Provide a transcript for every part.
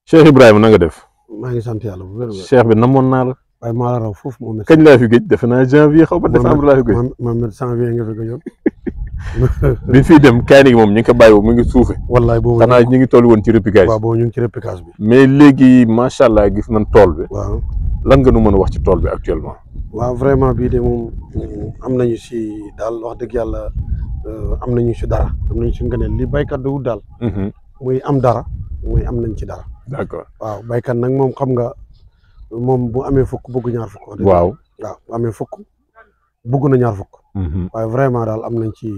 Cheikh Ibrahima na nga def. maa ngi sant yàlla bu wér. Cheikh bi namoon naa la. waaye maa la raw foofu moom. kañ laa fi gëj defe naa janvier xaw ma décembre laa fi gëj. moom janvier nga fi gëjoon. bi fiy dem kaani gi moom ñu ngi ko bàyyi mu ngi suufe. wallaay boobu xanaa ñu ngi toll woon ci repiquage. waaw boobu ñu ngi ci repiquage bi. mais léegi macha allah gis nañ tool bi. waaw lan nga nu mën a wax ci tool bi actuellement. waaw vraiment bii de moom am nañu si daal wax dëgg yàlla am nañu si dara am nañu si ngëneel li baykat di wut daal. muy am dara muy am nañ ci dara. d'accord waaw baykat nag moom xam nga moom bu amee fukk bëgg ñaar fukk. waaw bu amee fukk bëgg na ñaar fukk. waaye vraiment daal am nañ ci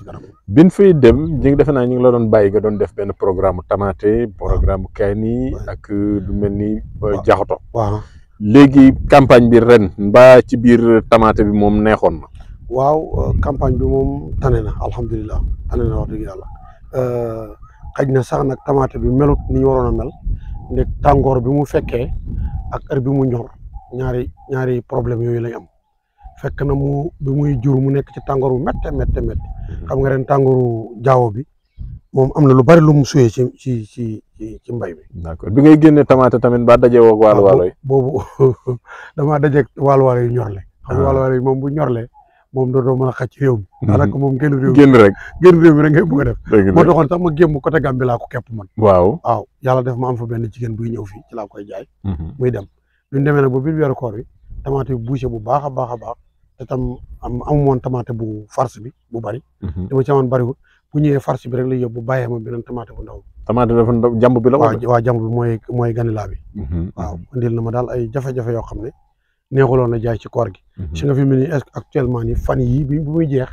dara. bin fay dem ñu ngi defe naa ñu ngi la doon bàyyi nga doon def benn programme tamaate programme kaani ak lu mel ni jaxato. waaw léegi campagne bi ren mbaa ci biir tamaate bi moom neexoon na. waaw campagne bi moom tane na alhamdulilah tane na wax dëgg yàlla xaj na sax nag tamaate bi melut ni ñu waroon a mel ndeg tàngoor bi mu fekkee ak heure bi mu ñor ñaari problème yooyu lañ am fekk na mu bi muy jur mu nekk ci tàngoor bu métte xam nga ren tàngooru jaawo bi moom am na lu bari lu mu suyee ci mbay bi. d'accord bi ngay génne tamaate tamit ba dajee woog waalo yi. boobu damaa dajeeg waalo yu ñorle. xam nga waalo yi moom bu ñorlee moom doo mën a xaj ci réew mi. daanaka moom génn réew mi génn réew mi rek ngay bëgg a def. moo taxoon sax ma gémm côté Gambie laa ko képp man. waaw yàlla def ma am fa benn jigéen buy ñëw fii ci laa koy jaay. muy dem bi ñu demee nag ba biir weeru koor bi tamaate bi bouché bu baax a baax te tam amu woon tamaate bu farce bi bu bari. li ma ci amoon bariwul bu ñëwee farce bi rek lay yóbbu bu bàyyee ma beneen tamaate bu ndaw. tamaate dafa ndaw jàmb bi la. waaw jàmb bi mooy ganilaa bi. waaw indil na ma daal ay jafe-jafe yoo xam ne neexuloon na jaay ci koor gi. si nga fi mu ne actuellement nii fan yii bi bu muy jeex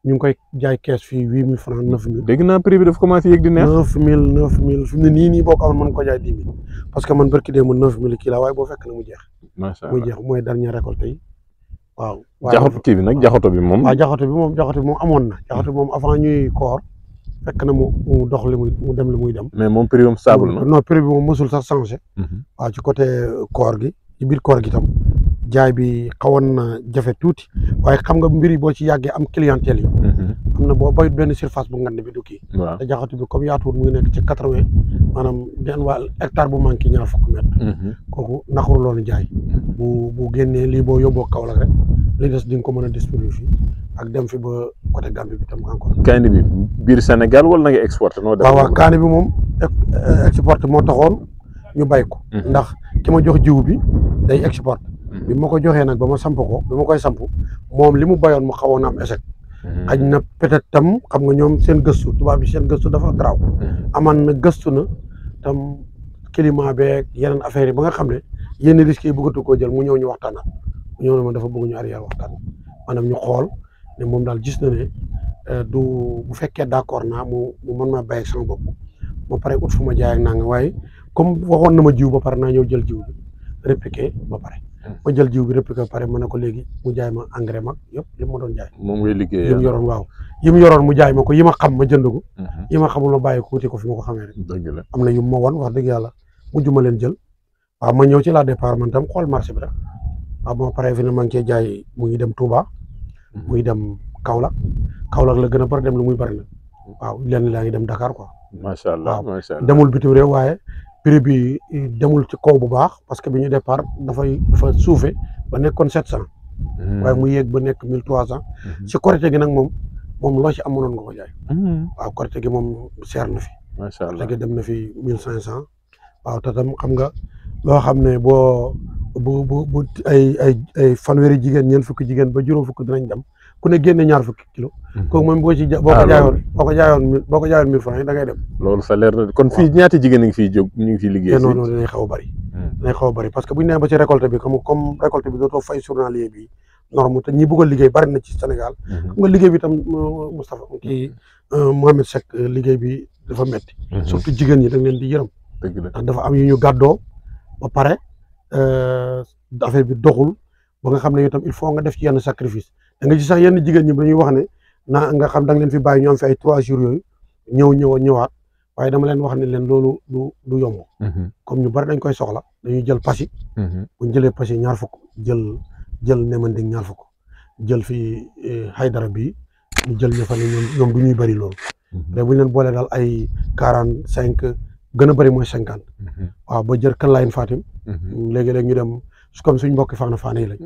ñu ngi koy jaay kees fii 8000 francs 9000. dégg naa prix bi dafa commencé yéeg di neex. 9000 fi mu ne nii boo ko amoon mën ko jaay 10 000 parce que man barki dee mu 9000 kii la waaye boo fekk na mu jeex. macha allah muy jeex mooy dernière récolte yi waaw. jaxato kii bi nag jaxato bi moom. waaw jaxato bi moom amoon na. jaxato bi moom avant ñuy koor fekk na mu dox mu dem li muy dem. mais moom prix moom stable na. non prix bi moom mësul sax changé. waaw ci côté koor gi ci biir koor gi tam jaay bi xawoon na jafe tuuti waaye xam nga mbir yi boo ci yàggee am clientèle yi. am na boo bayut benn surface bu ngand bi du kii. waaw te jaxatu bi comme yaatuwul mu ngi nekk ci 80 maanaam genn waa hectare bu manqué ñaar fukk mètre. kooku naxaru loolu jaay. bu génnee lii boo yóbboo Kaolack rek li des di nga ko mën a distribuer fii ak dem fi ba côté Gambie bi tam encore. kaani bi biir Sénégal wala na nga exporté noo def. waaw kaani bi moom exporté moo taxoon ñu bay ko. ndax ki ma jox jiw bi day exporté. bi ma ko joxee nag ba ma samp ko bi ma koy samp moom li mu bayoon mu xawoon am échec. xaj na peut-être tam xam nga ñoom seen gëstu tubaab bi seen gëstu dafa garaaw. amaan na gëstu na tam climat beeg yeneen affaires yi ba nga xam ne yenn risques yi bëggatu koo jël mu ñëw ñu waxtaanaat mu ñëw ne ma dafa bëgg ñu arrière waxtaan maanaam ñu xool ne moom daal gis na ne bu fekkee d'accord naa mu mën maa bàyyi ak sama bopp ma pare ut fu ma jaay ak naa nga waaye comme waxoon na ma jiw ba pare naa ñëw jël jiw bi répliqué ba pare. ma jël jiw bi répliqué ba pare ma ne ko léegi mu jaay ma engrais mag yëpp li ma doon jaay. moom ngay liggéey yi mu yoroon waaw yi mu yoroon mu jaay ma ko yi ma xam ma jënd ko. yi ma xamul ma bàyyi ko wuti ko fi ma ko xamee rek. dëgg la am na yu ma won wax dëgg yàlla mujj ma leen jël waaw ma ñëw ci la départ man tam xool marché bi rek waaw ma pare fi ne maa ngi cee jaay mu ngi dem Touba. muy dem Kaolack la gën a bari dem lu muy bari nag waaw lenn laa ngi dem Dakar quoi. macha allah macha allah demul bitim réew waaye prix bi demul ci kaw bu baax parce que bi ñu départ dafa suufe ba nekkoon 700. waaye mu yéeg ba nekk 1300. ci korite gi nag moom loo ci amoon nga ko jaay. waaw korite gi moom seer na fi. macha allah korite gi dem na fi 1500. waaw te tam xam nga loo xam ne boo bu ay fanweeri jigéen ñeent fukki jigéen ba juróom fukki dinañ dem ku ne génne ñaar fukki kilo. kooku moom boo ko jaayoon 1000 francs da ngay dem. loolu sa leer na kon fii ñaata jigéen ñu ngi fiy liggéey. non dinañ xaw a bari. dinañ xaw a bari parce que bu ñu nee ba ci récolte bi comme récolte bi dootoo fay journalier bi norme te ñi bëgg a liggéey bari na ci Sénégal. xam nga liggéey bi tam Moustapha kii Mohamed Seck liggéey bi dafa metti surtout jigéen ñi da leen di yërëm. dëgg la ndax dafa am yu ñu gàddoo ba pare affaire bi doxul ba nga xam ne itam il faut nga def ci yenn sacrifice da nga ci sax yenn jigéen ñi dañuy wax ne nga xam da nga leen fi bàyyi ñu am fi ay 3 jours yooyu ñëwaat waaye dama leen wax ne leen loolu du yomb. comme ñu bari dañ koy soxla dañuy jël pasi. bu ñu jëlee pasi ñaar fukk jël nemanding ñaar fukk jël fi Haydara bi ñu jël ña fa ne ñoom du ñuy bari loolu. mais bu ñu leen boolee daal ay 45 gën a bëri mooy 50 waaw ba jër kan layin Fatim léegi-léegi ñu dem comme suñ mbokki fax na faane yi lañ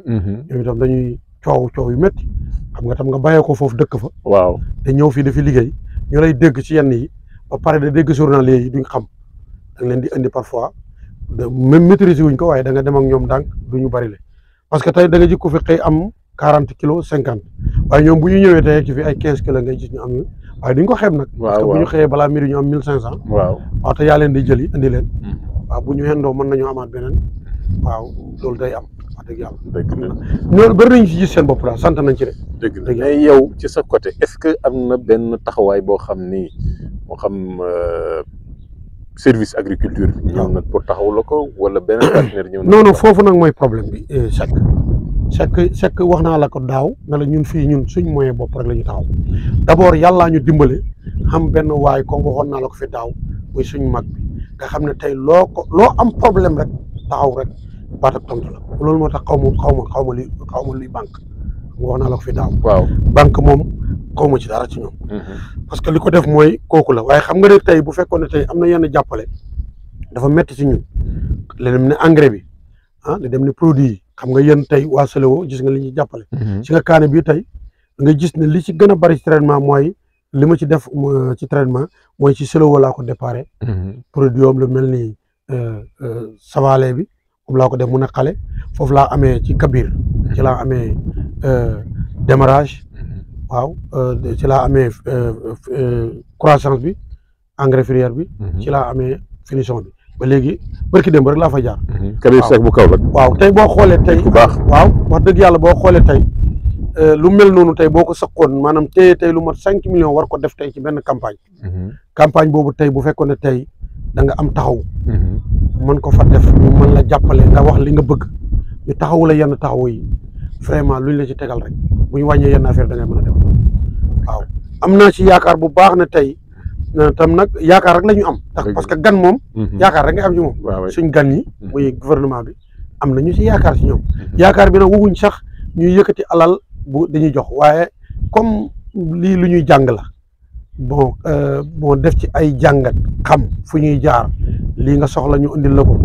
ñoom itam dañuy coow yu métti xam nga tam nga bàyyee ko foofu dëkk fa waaw te ñëw fii dafi liggéey ñu lay dégg ci yenn yi ba pare da dégg journalier yi duñ xam da nga leen di indi parfois même maîtriser wuñ ko waaye da nga dem ak ñoom ndànk duñu bëri le parce que tey da nga jikko fi xëy am 40 kilos 50 waaye ñoom bu ñu ñëwee tey ci fi ay 15 kilos ngay gis ñu am ñu waaye duñ ko xeeb nag parce que bu ñu xëyee balaa midi ñu am 1500 waaw te yaa leen di jëli indi leen waaw bu ñu xendoo mën nañoo amaat beneen waaw loolu day am wax dëgg yàlla ñoonu bëri nañu ci gis seen bopp daal sant nañ ci de dëgg la mais yow ci sa côté est-ce que am na benn taxawaay boo xam ni moo xam service agriculture ñëw na pour taxaw la ko wala beneen partenaire ñëw na non foofu nag mooy problème bi Seck wax naa la ko daaw na la ñun fii ñun suñ moyen bopp rek la ñu taxaw d'abord yàllaa ñu dimbale xam benn waay ko waxoon naa la ko fi daaw muy suñ mag bi nga xam ne tey loo am problème rek taxaw rek baat ak tontu la loolu moo tax xaw ma luy banque wax naa la ko fi daaw waaw banque moom xaw ma ci dara ci ñoom parce que li ko def mooy kooku la waaye xam nga ne tey bu fekkoon ne tey am na yenn jàppale dafa métti ci ñun li dem ne engrais bi li dem ne produit yi xam nga yéen tey waa Selewo gis nga li ñuy jàppale ci nga kaane bii tey nga gis ne li ci gën a bari ci traitement mooy li ma ci def ci traitement mooy ci Selewo laa ko déparé produit yoom lu mel ni savale bi moom laa ko def mu ne xale foofu laa amee ci Kabir ci laa amee démarrage waaw ci laa amee croissance bi engrais filière bi ci laa amee finition bi ba léegi barki démb rek laa fa jaar Kabir Seck bu kaw la waaw tey boo xoolee tey bu baax waaw wax dëgg yàlla boo xoolee tey lu mel noonu tey boo ko saqoon maanaam tey lu mat 5 millions war ko def tey ci benn campagne boobu tey bu fekkoon ne tey da nga am taxaw mën ko fa def ñu mën la jàppale nga wax li nga bëgg ñu taxawu la yenn taxaw yi vraiment luñ la ci tegal rek bu ñu wàññee yenn affaire da ngay mën a dem waaw am naa ci yaakaar bu baax ne tey tam nag yaakaar rek la ñu am tax parce que gan moom yaakaar rek nga am ci moom suñ gan yi muy gouvernement bi am na ñu ci yaakaar ci ñoom yaakaar bi nag wuguñ sax ñuy yëkkati alal bu dañuy jox waaye comme lii lu ñuy jàng la bon def ci ay jàngat xam fu ñuy jaar lii nga soxla ñu indil la ko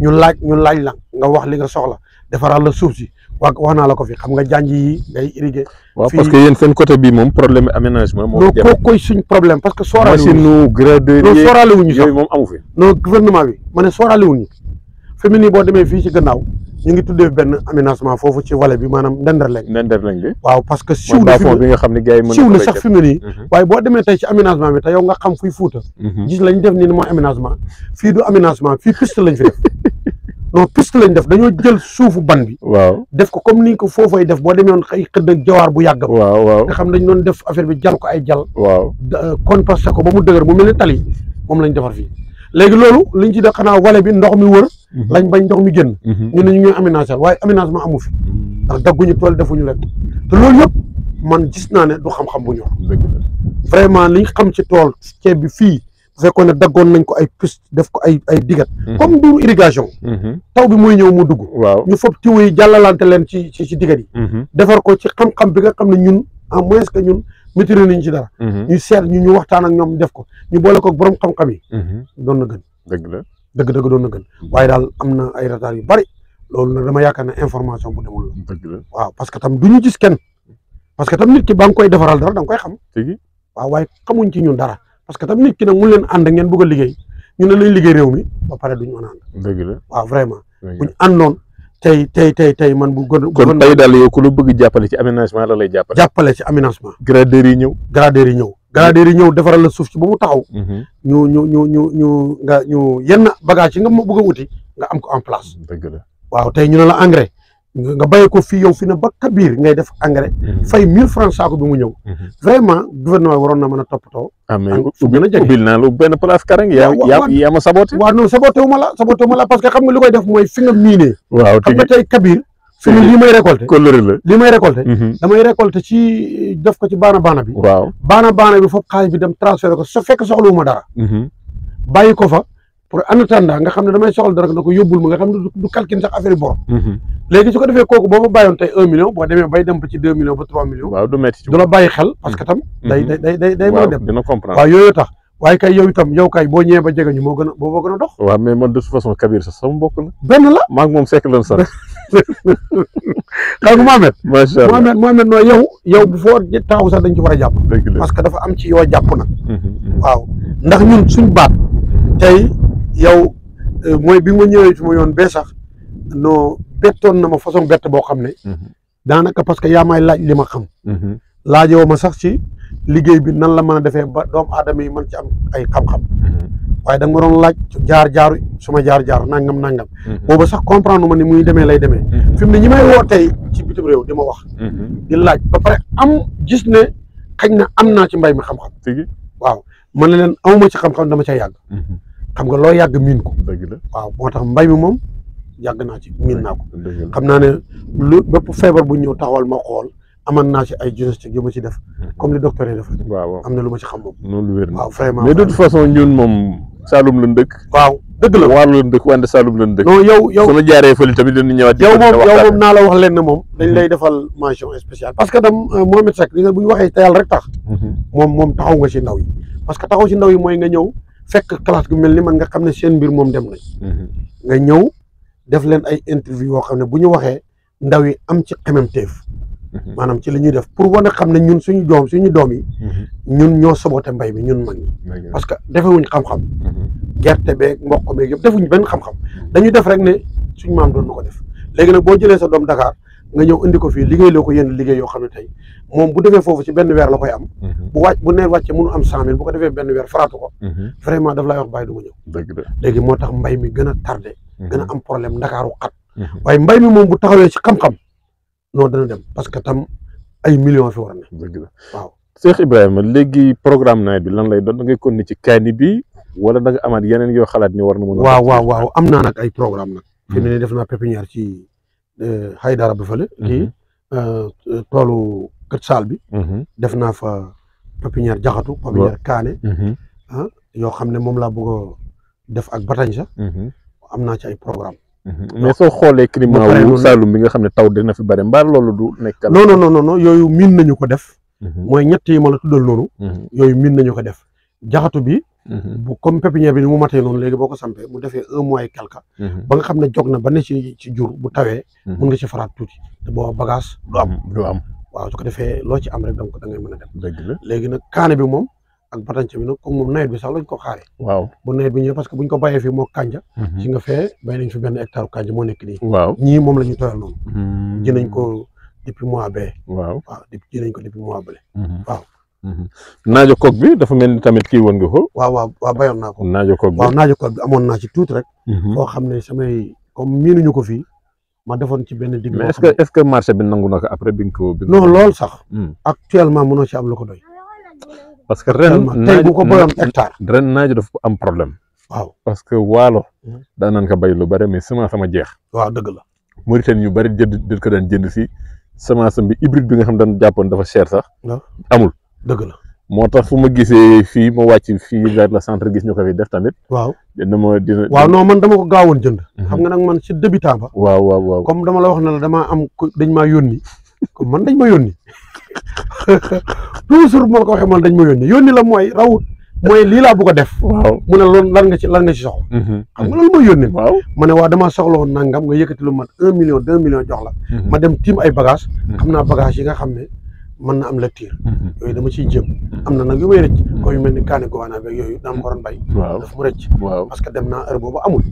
ñu laaj la nga wax li nga soxla defaral la suuf si wax naa la ko fi xam nga janj yi ngay irriguer. waaw parce que yéen seen côté bi moom problème aménagement. moo ko koy suñ problème parce que sóoraale wuñu machine gradeur non sóoraale wuñu sax yooyu moom amu fi. non gouvernement bi ma ne sóoraale wuñu fi mu nii boo demee fii ci gannaaw ñu ngi tuddee benn aménagement foofu ci vallée bi maanaam Ndenderleng bi waaw parce que siw na bi nga xam ne gars yi mën siw na sax fi mu nii waaye boo demee tey ci aménagement bi te yow nga xam fuy Fuuta gis lañ def nii ne mooy aménagement fii du aménagement fii piste lañ fi def non piste lañ def dañoo jël suufu ban bi waaw def ko comme ni ko foofay def boo demee woon xëy xëdd ak jawaar bu yàgg waaw nga xam dañ doon def affaire bi jal ko ay jal waaw composté ko ba mu dëgër mu mel ni tali moom lañ defar fii léegi loolu liñ ci def xanaa vallée bi ndox mi wër lañ bañ ndox mi génn ñu ne ñu ngi aménagé waaye aménagement amu fi ndax dagguñu tool defuñu leen te loolu yëpp man gis naa ne du xam-xam bu ñor vraiment liñ xam ci tool ceeb bi fii bu fekkoon ne daggoon nañ ko ay piste def ko ay digat comme duuru irrigation taw bi muy ñëw mu dugg ñu fopp tiw yi jàllalante leen ci digat yi defar ko ci xam-xam bi nga xam ne ñun en moins que ñun maîtriser nañ ci dara ñu seet ñu waxtaan ak ñoom def ko ñu boole ko borom xam-xam yi doon na gën dëgg doon na gën waaye daal am na ay retard yu bari loolu nag dama yaakaar ne information bu demul la waaw parce que tam du ñu gis kenn parce que tam nit ki ba nga koy defaral dara da nga koy xam waaw waaye xamuñ ci ñun dara parce que tam nit ki nag mu leen ànd ngeen bëgg a liggéey ñu ne nañ liggéey réew mi ba pare duñu mën a ànd waaw vraiment buñ àndoon tey man bu gën kon tey daal yow ku lu bëgg jàppale ci aménagement la lay jàppale ci aménagement gradeur yi ñëw defaral la suuf ci ba mu taxaw ñu yenn bagage yi nga bëgg a wuti nga am ko en place waaw tey ñu ne la engrais nga bàyyi ko fii yow fi na ba Kabir ngay def engrais fay 1000 francs saako bi mu ñëw vraiment gouvernement waroon na mën a toppatoo ubbil naa lu benn place karang yaa ma saboté waaw non saboté wu ma la parce que xam nga li koy def mooy fi nga miinee xam nga tey Kabir fi mu lii may récolté lii may récolté damay récolté ci def ko ci baana bi waaw baana bi foofu xaalis bi dem transféré ko su fekk soxlawuma dara bàyyi ko fa pour en attendant nga xam ne damay soxla dara na ko yóbbul ma nga xam ne du calcul sax affaire yi bor léegi su ko defee kooku boo fa bàyyoon tey 1 million boo demee bay dem ba ci 2 millions ba 3 millions waaw du metti du la bàyyi xel parce que tam day mën a dem dina comprendre waaw yooyu tax waaye kay yow itam yow kay boo ñëwee ba jege ñu moo gën a dox. waaw mais man de toute façon Kabir sax sama mbokk la. benn la maa ngi moom sekk lan sant. xam nga Mohamed. macha allah Mohamed nooy yow bu foo taxaw sax dañ ci war a jàpp. parce que dafa am ci yoo jàpp nag. waaw ndax ñun suñ baat tey yow mooy bi ma ñëwee fi ma yoon bee sax non bettoon na ma façon bett boo xam ne. daanaka parce que yaa may laaj li ma xam. laajoo ma sax ci liggéey bi nan la mën a defee ba doomu aadama yi mën ci am ay xam-xam. waaye da nga ma doon laaj jaar-jaaru suma jaar-jaar nangam. booba sax comprendre ma ni muy demee lay demee. fi mu ne ñi may woo tey ci bitim réew di ma wax. di laaj ba pare am gis ne xëy na am naa ci mbay mi xam-xam. waaw man ne leen amuma ci xam-xam dama ca yàgg. xam nga loo yàgg miin ko. waaw moo tax mbay mi moom yàgg naa ci miin naa ko. xam naa ne lu bépp feebar bu ñëw taxawal ma xool. aman naa ci ay diagnostic yu ma ci def comme li docteur yi def. waaw am na lu ma ci xam moom. noonu wér na waaw vraiment mais de toute façon ñun moom Saloum lañ dëkk. waaw dëgg la Waalo lañ dëkk wante Saloum lañ dëkk. non yow su ma jaaree fële tamit dinañ ñëwaat. yow moom naa la wax leen ne moom dañ lay defal mention spéciale. parce que tam Mohamed Seck li nga bu ñu waxee te yàlla rek tax. moom taxaw nga ci ndaw yi. parce que taxaw ci ndaw yi mooy nga ñëw fekk classe gu mel ni man nga xam ne seen mbir moom dem nañ. nga ñëw def leen ay interview yoo xam ne bu ñu waxee ndaw yi am ci xememteef. maanaam ci li ñuy def pour wane xam ne ñun suñu doom yi ñun ñoo saboté mbay mi ñun mag ñi parce que defewuñ xam-xam gerte beeg mboq beeg yëpp defuñ benn xam-xam dañu def rek ne suñu maam doon na ko def léegi nag boo jëlee sa doom Dakar nga ñëw indi ko fii liggéey loo ko yenn liggéey yoo xam ne tey moom bu defee foofu ci benn weer la koy am bu neer wàcce mënu am 100 000 bu ko defee benn weer faraatu ko vraiment daf lay wax bàyyi du ma ñëw léegi moo tax mbay mi gën a tardé gën a am problème Ndakaaru xat waaye mbay mi moom bu taxawee ci xam-xam non dana dem parce que tam ay millions fi war a ne. dëgg la waaw. Cheikh Ibrahima léegi programme nawet bi lan lay doon da ngay continuer ci kaani bi wala da nga amaat yeneen yoo xalaat ni war na mën a. waaw am naa nag ay programme nag. fi mu ne def naa pépinière ci Haydara bi fële. kii toolu Kët Saal bi. def naa fa pépinière jaxatu. pépinière kaane. yoo xam ne moom laa bëgg a def ak batañsa. am naa ci ay programme mais soo xoolee climat wu Saloum bi nga xam ne taw dina fi bëri mbaa loolu du nekk. non yooyu miin nañu ko def. mooy ñett yi ma la tuddal noonu. yooyu miin nañu ko def jaxatu bi. bu comme pépinière bi ni mu matee noonu léegi boo ko sampee mu defee 1 mois et quelque. ba nga xam ne jog na ba ne ci jur bu tawee. mun nga ci faraat tuuti te booba bagage du am. waaw su ko defee loo ci am rek donc da ngay mën a dem. dëgg la léegi nag kaane bi moom. ak batanca bi nag comme moom nawet bi sax lañ ko xaaree. waaw bu nawet bi ñëwee parce que buñ ko bàyyee fii moo kànja. ci nga fee bay nañ fi benn hectare kànja moo nekk nii. waaw ñii moom la ñu tooyal noonu. ji nañ ko depuis mois bee. waaw ji nañ ko depuis mois bële. waaw. naajo koog bi dafa mel ni tamit kii woon nga ko. waaw bayoon naa ko. naajo koog bi waaw naajo koog bi amoon naa ci tuuti rek. foo xam ne samay comme miinuñu ko fii ma defoon ci benn digg. mais est-ce que marché bi nangu na ko après bi nga ko. non lool sax. actuellement mënoo ci am lu ko doy. parce que ren tey bu ko bayoon hectare. ren naajo dafa am problème. waaw parce que waalo. daan naan ko bay lu bëri mais semence sama jeex. waaw dëgg la. Mauritanie ñu bëri dañ ko daan jënd si semence bi hybride bi nga xam daan jàppoon dafa cher sax. amul dëgg la. moo tax fu ma gisee fii ma wàcc fii vers le centre gis ñu ko fi def tamit. waaw waaw non man dama ko gaawoon jënd. xam nga nag man si débutant ba. waaw comme dama la wax ne la damaa am dañ maa yónni comme man dañ ma yónni toujours moo ko waxee man dañ ma yónni la mooy rawut mooy lii laa bëgg a def. waaw mu ne loolu lan nga ci soxla. xam nga loolu mooy yónni. waaw ma ne waa damaa soxla woon nangam nga yëkkati lu mat 1 million 2 millions jox la. ma dem tiim ay bagage xam naa bagage yi nga xam ne mën na am lecture. yooyu dama ciy jëm. am na nag yu may rëcc. comme yu mel ni kaane gowaana beeg yooyu daan ko waroon bay. daf mu rëcc. parce que dem naa heure boobu amul.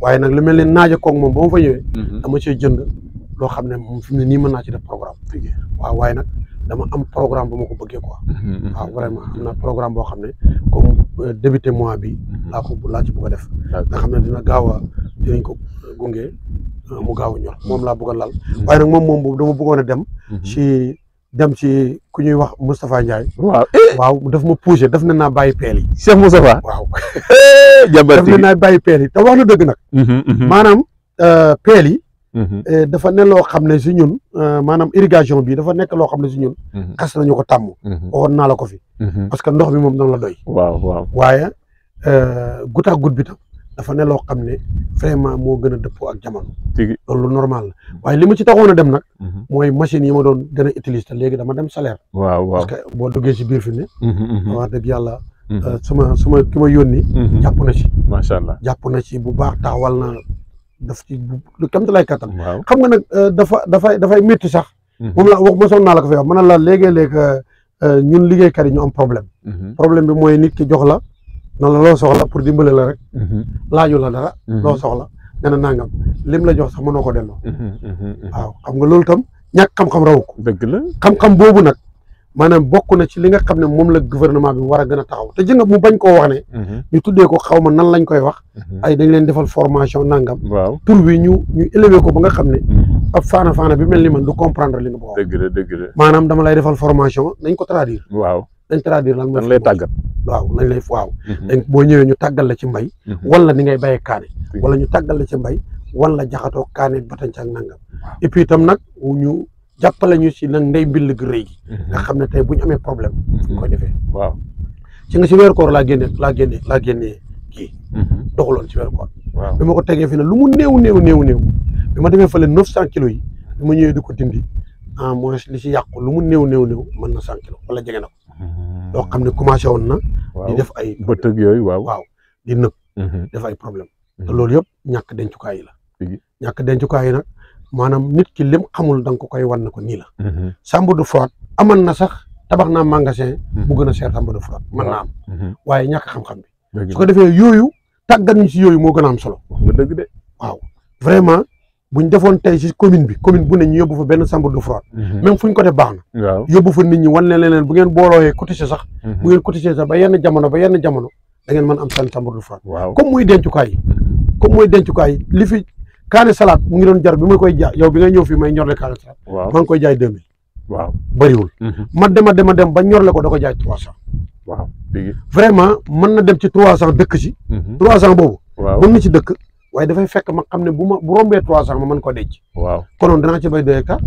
waaye nag lu mel ni naaja koog moom ba ma fa ñëwee. dama ciy jënd loo xam ne moom fi mu ne nii mën naa ci def programme. waaw waaye nag dama am programme bu ma ko bëggee quoi. waaw vraiment am na programme boo xam ne comme débuté mois bi laa ci bëgg a def. nga xam ne dinañ ko gunge mu gaaw a ñor moom laa bëgg a lal. waaye nag moom boobu dama bëggoon a dem ci ku ñuy wax Moustapha Ndiaye. waaw daf ma poussé daf ne naa bàyyi peel yi. Cheikh Moustapha. waaw. daf ne naa bàyyi peel yi te wax na dëgg nag. maanaam peel yi. dafa ne loo xam ne si ñun maanaam irrigation bi dafa nekk loo xam ne si ñun. xas nañu ko tàmm. waxoon naa la ko fi. parce que ndox bi moom dana la doy. waaw waaye goutte à goutte bi tam dafa ne loo xam ne vraiment moo gën a dëppoo ak jamono. loolu lu normal la waaye li ma ci taxoon a dem nag. mooy machine yi ma doon gën a utiliser te léegi dama dem salaire. waaw parce que boo duggee si biir fi ne. wax dëgg yàlla suma ki ma yónni jàpp na ci macha allah jàpp na ci bu baax taxawal na daf ci lu kamtalay kattan waaw xam nga nag dafay métti sax moom la wax mosoon naa la ko fi wax mën na la léegi-léeg ñun liggéeykat yi ñu am problème bi mooy nit ki jox la na la loo soxla pour dimbale la rek laaju la dara loo soxla nga ne nangam lim la jox sax mënoo ko delloo waaw xam nga loolu tam ñàkk xam-xam raw ko dëgg la xam-xam boobu nag maanaam bokk na ci li nga xam ne moom la gouvernement bi war a gën a taxaw te jënga mu bañ koo wax ne ñu tuddee ko xaw ma nan lañ koy wax ay dañ leen defal formation nangam waaw tur bi ñu élevé ko ba nga xam ne ab faana bi mel ni man du comprendre li nga bëgg a wax dëgg la maanaam dama lay defal formation nañ ko traduire waaw dañ traduire lan dañ lay tàggat waaw nañ lay dañ boo ñëwee ñu tàggal la ci mbay wala ni ngay bayee kaane wala ñu tàggal la ci mbay wala jaxatoo kaane batanc ak nangam et puis itam nag ñu jàppale ñu si nag ndey mbill gi rëy gi nga xam ne tey bu ñu amee problème fu ñu koy defee waaw ci nga si weeru koor laa génnee kii doxuloon ci weeru koor bi ma ko tegee fi ne lu mu néew bi ma defee fële 900 kilos yi bi ma ñëwee di ko dindi en moins li si yàqu lu mu néew mën na 100 kilos wala jege na ko loo xam ne commencé woon na di def ay bëtëg yooyu waaw di nëb def ay problème te loolu yëpp ñàkk dencukaay yi la ñàkk dencukaay yi nag maanaam nit ki lim xamul da nga ko koy wan na ko nii la chambre de froide aman na sax tabax naa magasin bu gën a cher chambre de froide mën naa am waaye ñàkk xam-xam bi su ko defee yooyu tàggat ñu si yooyu moo gën a am solo nga dëgg de waaw vraiment buñ defoon tey si commune bu ne ñu yóbbu fa benn chambre de froide même fuñ ko def baax na yóbbu fa nit ñi wan leen bu ngeen boolooyee cotiser sax bu ngeen cotiser sax ba yenn jamono da ngeen mën am seen chambre de froide comme muy dencukaay yi li fi kaane salade mu ngi doon jar bi ma koy jaay yow bi ngay ñëw fii may ñorle kaane salade maa ngi koy jaay 2000 waaw bëriwul ma dem ba ñorle ko da ko jaay 300 waaw vraiment mën na dem ci 300 dëkk ci 300 boobu mën na ci dëkk waaye dafay fekk ma xam ne bu rombee 300 ma mën ko denc konoon danaa ci bay 2 hectares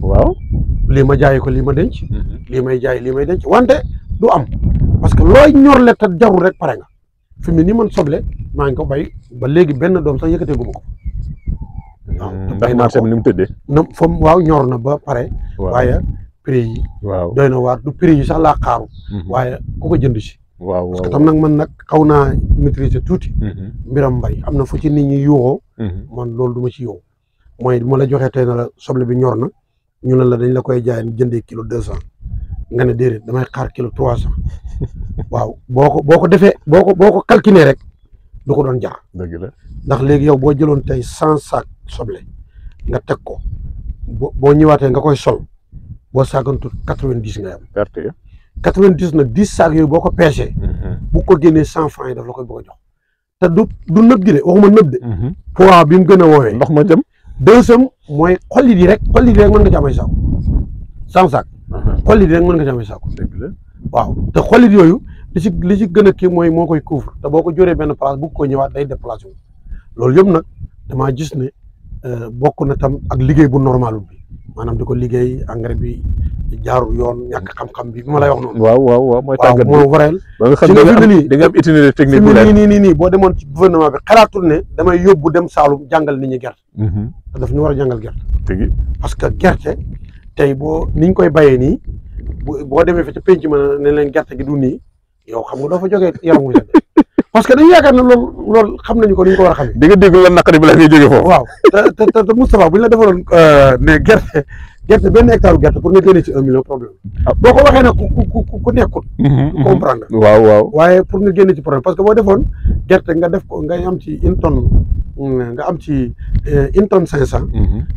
lii ma jaayee ko lii ma denc lii may jaay lii may denc wante du am parce que looy ñorle te jarul rek pare nga fi mu ne nii man soble maa ngi ko bay ba léegi benn doom sax yëkkatee gu ma ko waaw ndax marché bi ni mu tëddee waaw ñor na ba pare waaye prix yi doy na waar du prix yi sax laa xaaru waaye ku ko jënd si parce que tam nag man nag xaw naa maîtriser tuuti mbiram mbay am na fu ci nit ñi yuuxoo man loolu du ma ci yow mooy bu ma la joxee tey na la soble bi ñor na ñu ne la dañ la koy jaay jëndee kilo 200 nga ne déedéet damay xaar kilo 300 waaw boo ko defee boo ko calculer rek du ko doon jar dëgg la ndax léegi yow boo jëloon tey 100 sacs soble nga teg ko boo ñëwaatee nga koy sol boo saagantu 90 ngay am. perte 90 nag 10 sacs yooyu boo ko peesee. bu ko génnee 100 francs yi daf la koy bëgg a jox. te du nëb gi de waxuma nëb de. poids bi mu gën a woowee. ndox ma jëm. deuxième mooy xollit yi rek mën nga ci amay saako 100 sacs. xollit yi rek mën nga ci amay saako. waaw te xollit yooyu li ci gën a kii mooy moo koy couvre te boo ko joree benn place bu ko ñëwaat day déplacé wu loolu yëpp nag damaa gis ne bokk na tam ak liggéey bu normal bi maanaam di ko liggéey engrais bi jaarul yoon ñàkk xam-xam bi ma lay wax noonu. waaw mooy tàggat bi moo waral. ba nga xam ne da nga am itinéraire technique bu leer nii boo demoon ci gouvernement bi xalaatul ne damay yóbbu dem Saalum jàngal nit ñi gerte. te daf ñu war a jàngal gerte. parce que gerte tey niñ koy bayee nii boo demee fi ca penc ma ne leen gerte gi du nii yow xam nga doo fa jógee yaram wu set parce que dañu yaakaar ne loolu xam nañu ko ni ñu ko war a xamee. di nga dégg la naqari bi la ngay jógee foofu. waaw te Moustapha bu ñu la defaloon ne gerte benn hectare gerte pour nga génne ci 1 million problème boo ko waxee nag ku nekkul. comprendre waaw waaye pour nga génne ci problème parce que boo defoon gerte nga def ko nga am ci une tonne nga am ci une tonne 500.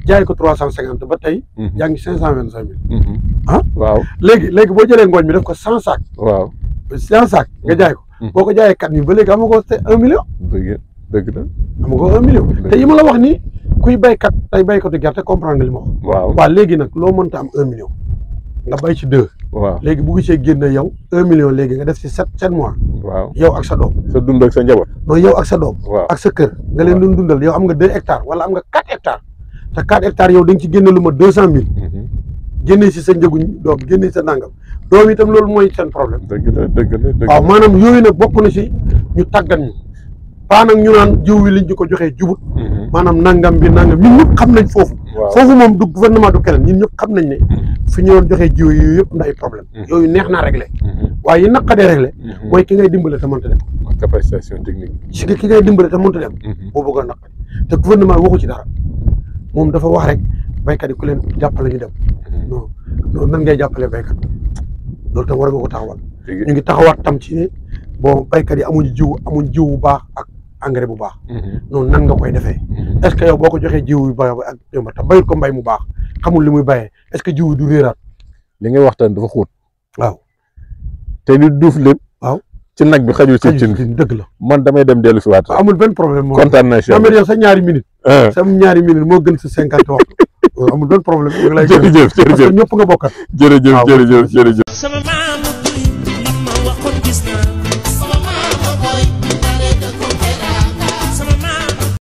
jaay ko 350 ba tey. yaa ngi 525 000. waaw léegi boo jëlee ngooñ mi def ko 100 sacs. waaw 100 sacs nga jaay ko. boo ko jaayee 4 000 ba léegi amoo ko 1 million. dëgg la amoo ko 1 million. te yi ma la wax nii kuy baykat tey baykatu gerte comprendre nga li ma wax. waaw léegi nag loo mënta am 1 million nga bay ci 2. waaw léegi bu gisee génn yow 1 million léegi nga def ci 7 mois. waaw yow ak sa doom. sa dund ak sa njaboot. non yow ak sa doom. ak sa kër nga leen doon dundal yow am nga 2 hectares wala am nga 4 hectares te 4 hectares yow da nga ci génne lu ma 200 000. génne si sa njëguñ doom génne sa nangam doom itam loolu mooy seen problème. dëgg la waaw maanaam yooyu nag bokk na si ñu tàggat ñu paa nag ñu naan jiw wi liñ ñu ko joxee jubut maanaam nangam bi nangam ñun ñëpp xam nañ foofu. foofu moom du gouvernement du keneen ñun ñëpp xam nañ ne. fi ñu doon joxee jiw yooyu yëpp ndax ay problème yooyu neex naa réglé. waaye yi naqadee réglé. mooy ki ngay dimbale te mënta dem. capacitation technique. si ki ngay dimbale te mënta dem. boo bëggoon naqari te gouvernement waxu ci dara moom dafa wax rek baykat yi ku leen jàppale ñu dem. non nan ngay jàppale baykat loolu tam war nga ko taxawal. ñu ngi taxawaat tam ci ne bon baykat yi amuñ jiw bu baax ak engrais bu baax. noonu nan nga koy defee. est-ce que yow boo ko joxee jiw yu baax ak yomb te bayut ko mbay mu baax xamul li muy bayee est-ce que jiw du réeraat. li ngay waxtaan dafa xóot. waaw te li duuf lépp. waaw ci nag bi xajul ci cin dëgg la. man damay dem dellu si waat. amul benn problème moom kontaan naa si yow sa ñaari minutes. sa ñaari minutes moo gën sa 50 waxtu. amul benn problème. jërëjëf parce que ñëpp nga bokkat. jërëjëf. sama maamu li ma waxoon gis naa